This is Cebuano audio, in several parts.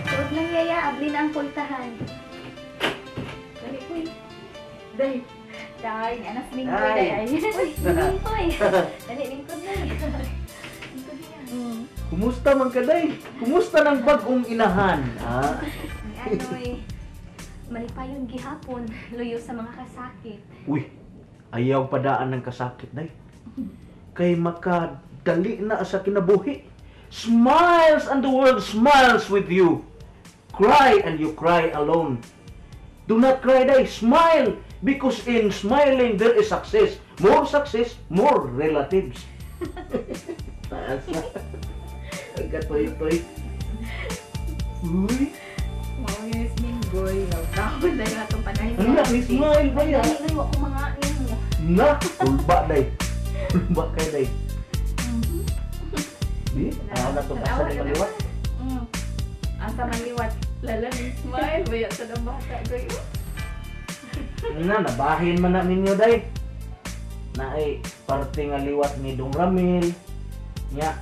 Suod lang, Yaya. Abli na ang pultahan. Dali ko eh. Day. Day, anas lingkoy day ay. Uy, lingkoy. Dali, lingkod na. Lingkod niya. Kumusta man ka, day? Kumusta ng bag-ong inahan? Ha? Ano eh, malipayon gihapon, luyo sa mga kasakit. Uy, ayaw padaan ng kasakit, day. Kay makadali na sa kinabuhi. Smiles and the world smiles with you. Cry and you cry alone. Do not cry, day. Smile, because in smiling there is success. More success, more relatives. Taas na. Nagkatoy-toy. Uy. Mao yun is Minggoy. Lawtawon dahil atong panahon. Ano na, ni smile ba yan? Dali na, ako mga mo. Na, kulba, day. Kulba kay day. Di, na itong asa ni maliwat. Asa maliwat. Lala ni smile. Baya sa ng bata, goy. Na, nabahin man na ninyo, day. Na ay, parte nga liwat ni Dong Ramil. Nya.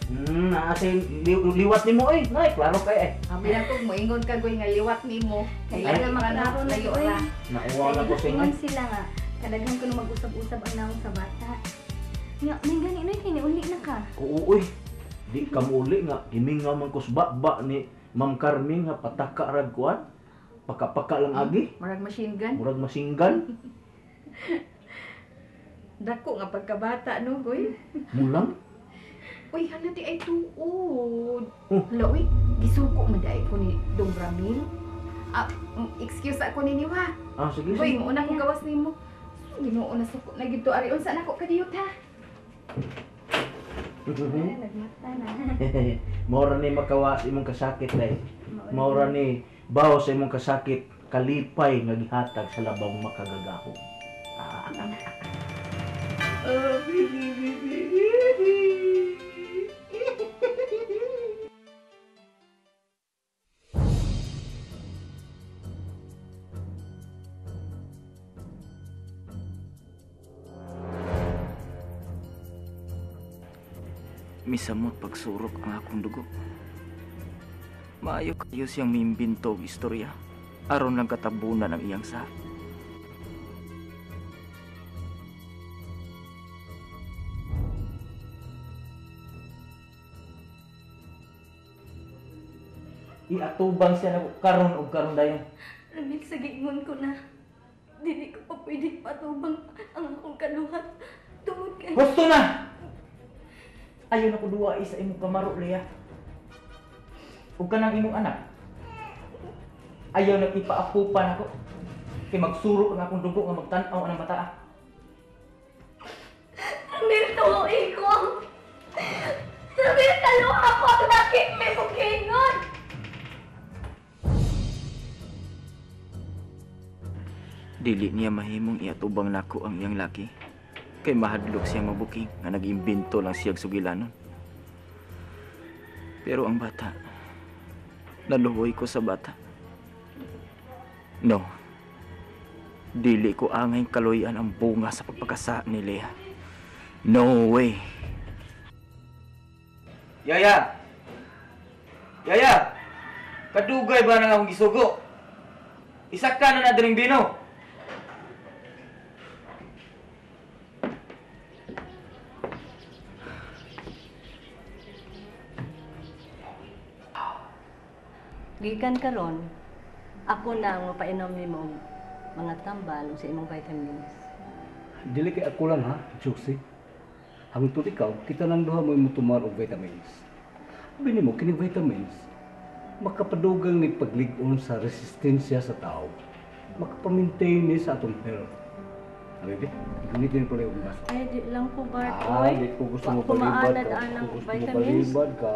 Naasa liwat ni mo eh. Nay, klaro kay eh. Abi na kung moingon ka goy nga liwat nimo. Kaya na maklaro na layo yun. ra. Nauwa na ko sa inyo. Ingon sila nga. Kadaghan ko nung mag-usab-usab ang naong sa bata. Nga, may gani na kini uli na ka. Oo, uy. Di ka muli nga gimingaw man ko sa ba ni Ma'am Carmen nga pataka rag kuan. Paka-paka lang agi. Murag machine gun. Murag machine gun. Dako nga pagkabata no, goy. Mulang. Uy, hala di ay tuod. Oh. Hala, uy, gisuko man di ko ni Dong Ramil. Ah, excuse ako ninyo ha. Ah, sige. Uy, mauna kong gawas nimo. Ginoo na suko na gid to ari unsa nako kadiyot ha. Ay, nagmata na. Maura ni makawas imong kasakit day. Maura ni bawo sa imong kasakit kalipay nga gihatag sa labang makagagahom. Ah. Misamot pagsurok ang akong dugo. Maayo kayo siyang miimbento og istorya. Aron lang katabunan ang iyang sa. Iatubang siya na karon og karon dayon. Ramil, sa giingon ko na. Dili ko pa pwede patubang ang akong kaluhat. Tungod kay... Gusto na! Ayaw na ko duwa sa imong kamaro, Lea. Ug kanang imong anak. Ayaw na ipaakupan ako. Kay magsurok ang akong dugo nga magtan-aw ang bata. Ramil, tuoy ko! Ramil, kaluha ko! Bakit may bukingon? Dili niya mahimong iatubang nako ang iyang laki. Kay mahadlok siyang mabuking nga nag-imbento lang siyag sugilanon. Pero ang bata, naluhoy ko sa bata. No, dili ko angay kaluyan ang bunga sa pagpakasa ni Lea. No way. Yaya! Yaya! Kadugay ba nang akong gisugo? Isa ka na na diring bino. Gikan karon, ako na ang mapainom nimo mga tambal sa imong vitamins. Dili kay ako lang ha, Josie. Hangtod ikaw, kita nang duha mo imong tumar og vitamins. Abi nimo kini vitamins makapadugang ni paglig-on sa resistensya sa tao. Makapamintain ni sa atong health. Abi bi, gamitin pala yung baso. Ay, di lang po, Bart. Ah, di ko gusto mo palibad ka. Kung Kung gusto mo vitamins. palibad ka.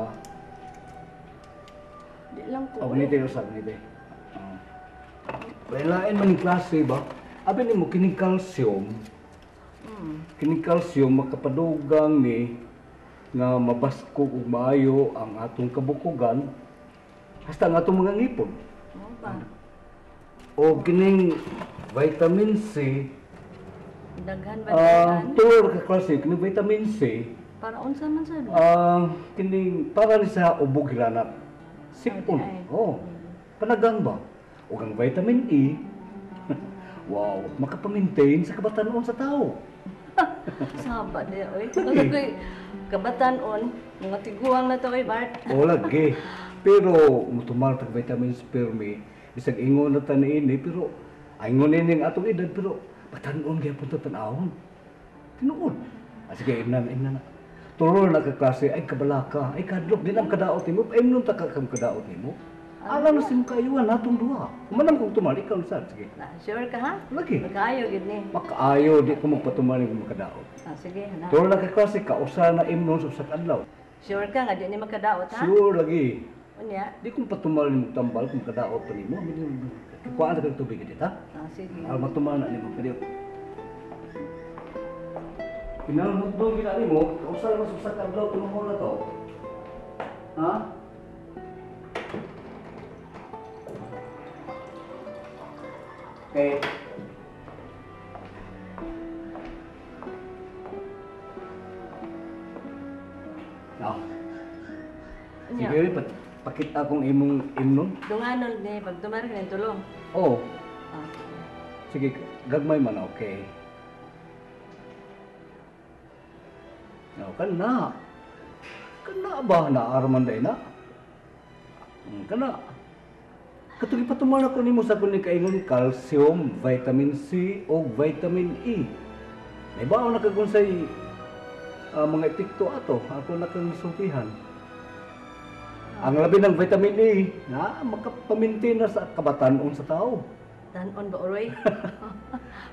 Di lang po. Oh, gamitin usab gamitin. Lain man yung klase ba? Abi nimo kining calcium. Kining calcium makapadugang ni nga mabaskog ug maayo ang atong kabukugan hasta ang atong mga ngipon. Mao ba? O kining vitamin C, Daghan ba daghan? Tulo ka klase kining vitamin C Para unsa man sir? Kining para ni sa ubog hilanat. Sipon. Oh. Panagang ba? Ug ang vitamin E. Wow, makapa-maintain sa kabatanon sa tao. Saba niya, oy. Kasi kabatanon, mga tiguang na to kay Bart. O lagi. Pero mutumar tag vitamins permi, bisag ingon na ta niini pero ingon ini ang atong edad pero batanon gyapon ta tan-awon. Tinuod. Ah, sige, imna na. Tulo na ka klase, ay kabalaka, ay kadlok, di na kadaot nimo, imnon ta ka kang kadaot nimo. Alam na sim kayuan natong duha. Kumanam kong tumali, ikaw sad, sige. Sure ka ha? Lagi. Makaayo gid ni. Makaayo, di ko magpatumali kung makadaot. Ah, sige, na. Tulo na ka klase, kausa na imnon sa usa ka adlaw. Sure ka nga di ni makadaot ha? Sure lagi. Unya. Di kong patumali nimo tambal kung makadaot pa nimo. Kuhaan na kag tubig dito ha? Ah, sige. Al matumal na nimo kadiot. Pinalmutdong gina nimo, kausa na sa usa ka adlaw tumuhol na to. Ha? Okay. Now. Sige, pakita akong imong imnon. Dunganon ni pag tumar ka ng tulong. Oo. Ah. Sige, gagmay man, okay. Now, kana. Kana ba naaraman day na? Kana. Katugi patumala ko nimo sa kuning kaingon calcium, vitamin C o vitamin E. May baon na kagunsay mga epekto ato, ako na kang sultihan. Ang labi ng vitamin E, na makapaminti na sa kabatanon sa tao. Tanon ba oroy?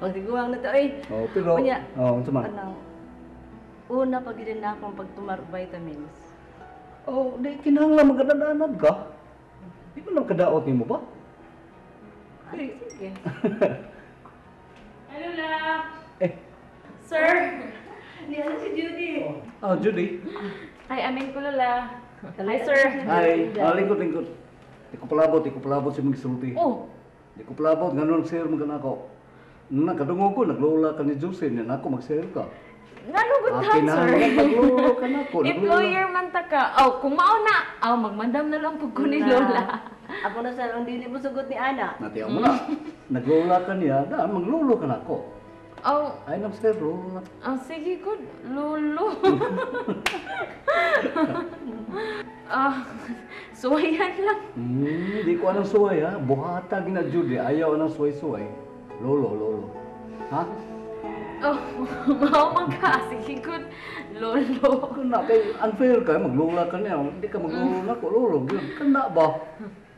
Magtiguang na to oy. Oh, pero unya, oh, unsa man? Anang, una pag gid na akong pagtumar og vitamins. Oh, di kinahanglan magadadanad ka. Di ba lang kadaot nimo ba? Ay, sige. Hello, la. Eh. Sir. Ni ano si Judy? Oh, Judy. Ay, amin ko, Lola. Hi, sir. Hi. Lingkod, lingkod. Di ko palabot si mga sulti. Oh. Di ko palabot, nganon sir mga nako. Nakadungog ko, naglola ka ni Jose, niya nako mag-share ka. Nalugod ha, sir. Naglulo ka nako. Employer man ta ka. Oh, kung mao na, oh, magmandam na lang po ko ni Lola. Ako na sir, ang dili mo sugot ni Ana. Natiyaw mo na. Naglola ka niya, na, maglulo ka nako. Oh. Ay, nang sir, lolo na. Oh, sige, good. Lolo. Suwayan lang. Di ko anong suway, ha? Buhata gina Judy, ayaw anong suway-suway. Lolo, lolo. Ha? Oh, mao man ka. Sige, good. Lolo. Kana, kay unfair ka, maglola ka niya. Hindi ka maglolo na ko, lolo. Kana ba?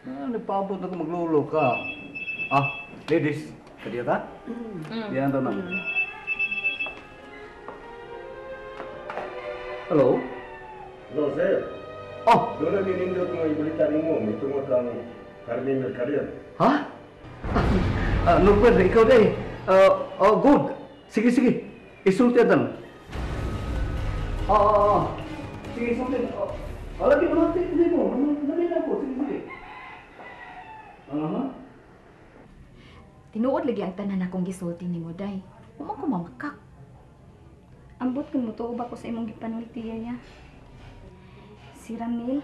Ah, nagpaabot na ko maglolo ka. Ah, ladies, kadiya ta? Diyan ta na. Hello? Hello, sir. Oh! Doon ang ninindot mo ibalita nimo, may tungod ang Carmen Mercader. Ha? Norbert, ikaw day. Oh, good. Sige, sige. Isulti atan. Oo. Sige, isulti. Oh, lagi mo natin. Hindi mo. Nalina ko. Sige, sige. Aha. Tinuod lagi ang tanan akong gisulti nimo, day. Uma ko mamakak. Ambot kun motuo ba ko sa imong gipanulti niya. Si Ramil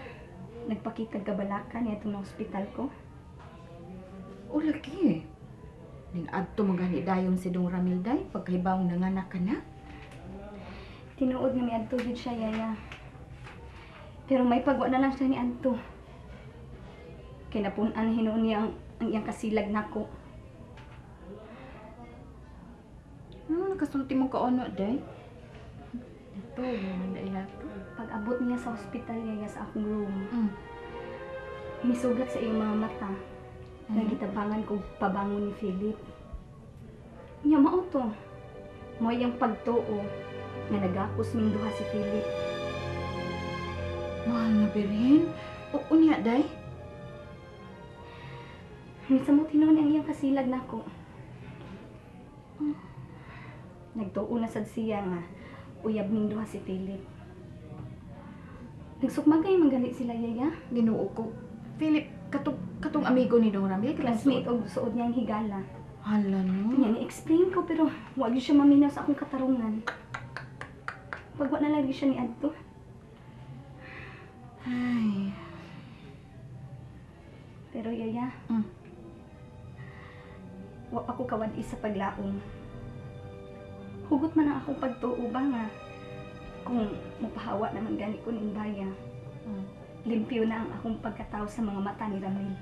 nagpakitag kabalaka niya itong ospital ko. O lagi. Ning adto man gani dayon si Dong Ramil day pagkahibaw nanganak ka na. Tinuod nga miadto gid siya, yaya. Pero may pagwa na lang siya ni adto. Kay napun-an hinuon niya ang iyang kasilag nako. Ano nakasulti mo ka ono day? Ito, man day ato. Pag-abot niya sa ospital, yaya, sa akong room. Misugat sa iyong mga mata. Nga gitabangan ko pabangon ni Philip. Nya mao to. Mo iyang pagtuo nga nagakos ming duha si Philip. Mahal na Birhen. O unya day. Minsan mo tinuon ang iyang kasilag nako. Nagtuo na sad siya nga uyab ning duha si Philip. Nagsukma kay manggali sila, yaya. Ginoo ko. Philip, katong amigo ni Dong Ramil, classmate og suod niyang higala. Hala no. Nya ni-explain ko pero wa gyud siya maminaw sa akong katarungan. Pagwa na lang siya ni Adto. Ay. Pero Yaya, wa pa ko kawad-i sa paglaom. Hugot man ang akong pagtuo ba nga kung mupahawa naman gani ko ning baya. Limpyo na ang akong pagkatao sa mga mata ni Ramil.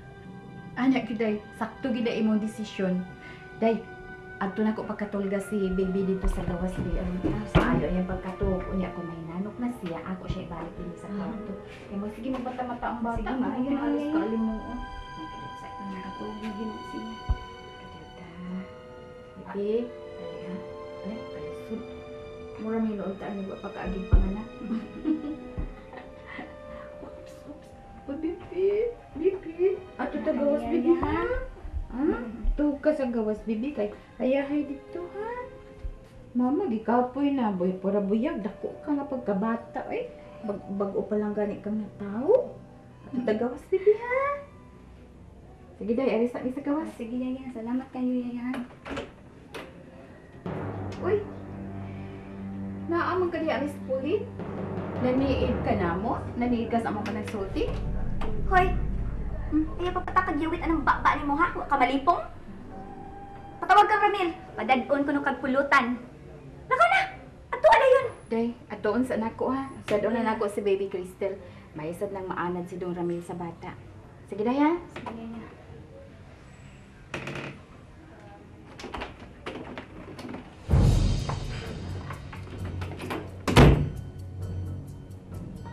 Anak gyud day, sakto gyud imong desisyon. Day, adto na ko pagkatulga si baby dito sa gawas di ayo iyang pagkatuog unya ko mahinanok na siya, ako siya ibalik din sa kwarto. Kay mo sige magbata-mata ang bata. Sige, maayo alos na. Kalimuon. Nakatuog gyud na siya. Baby, dali ha. Ay, kalisod. Mura may noon taan yung pagkaaging panganak. Oops, oops. Oh, baby, baby. Ato ta gawas, baby, ha? Tuog ka sa gawas, baby. Kay ayahay dito, ha? Mama, gikapoy na. Boy, pura buyag. Dako ka nga pagkabata, eh. Bago pa lang gani kang natao. Ato ta gawas, baby, ha? Sige, day. Arisa ni sa gawas. Sige, Yaya. Salamat kayo, Yaya. Uy! Naamang ka diha, Miss Pauline? Naniid ka na mo? Naniid ka sa among panagsulti? Hoy! Ayaw pa patakag yawit anong baba ni mo ha? Wa ka malipong? Patawag kang Ramil. Padad-on ko nung kagpulutan. Lakaw na! Ato ala yun! Day, atoon sa nako ha. Sadon na nako si Baby Crystal. Maisad nang maanad si Dong Ramil sa bata. Sige, day ha? Sige, Yaya.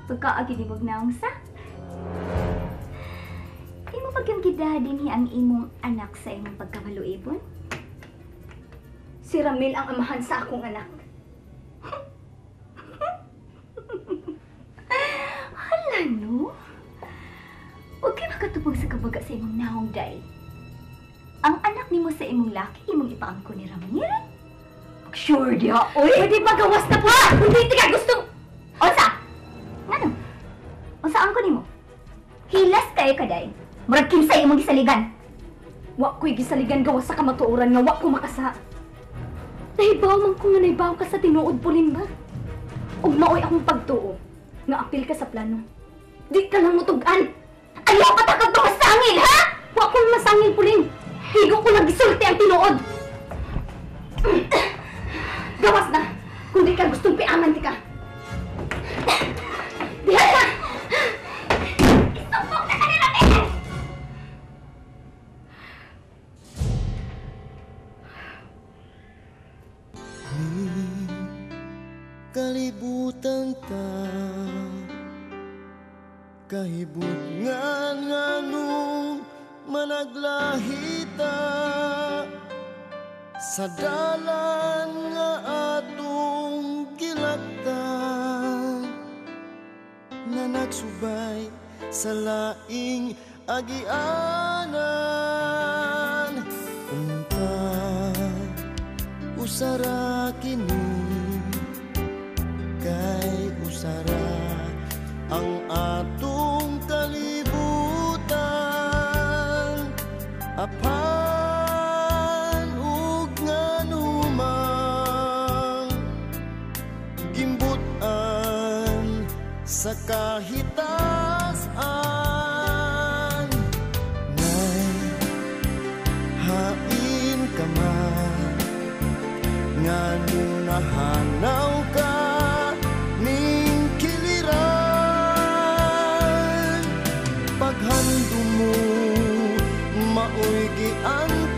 Pagkaagi di naong sa. Imo pagyang gidadinhi ang imong anak sa imong pagkamaluibon? Si Ramil ang amahan sa akong anak. Hala no? Huwag kayo makatupag sa kabaga sa imong naong day. Ang anak nimo sa imong laki, imong ipaangko ni Ramil? Sure diha, oy! Pwede ba gawas na po? Hindi ka gustong... Unsa? Ngano? Unsa angko nimo? Hilas kayo kaday. Murag kinsay imong gisaligan. Wa ko'y gisaligan gawas sa kamatuoran nga wa ko makasa. Nahibaw man ko nga nahibaw ka sa tinuod, Pauline ba? Ug maoy akong pagtuo nga apil ka sa plano. Di ka lang mutug-an. Ayaw ka takag masangil, ha? Wa ko masangil, Pauline. Higo ko lang gisulti ang tinuod. Gawas na. Kung di ka gustong piaman ti ka. Diha ka! Isumbong na ka ni Ramil! Kalibutan ta kahibutngan nganong managlahita sa dalan nga atong gilaktan na nagsubay sa laing agianan. Unta usara kini kay usara ang atong kalibutan, apan ug nganumang gimbutan sa kahitasan. Nay, hain ka man nganong nahanaw ka ning kiliran, paghandom mo maoy giantasan.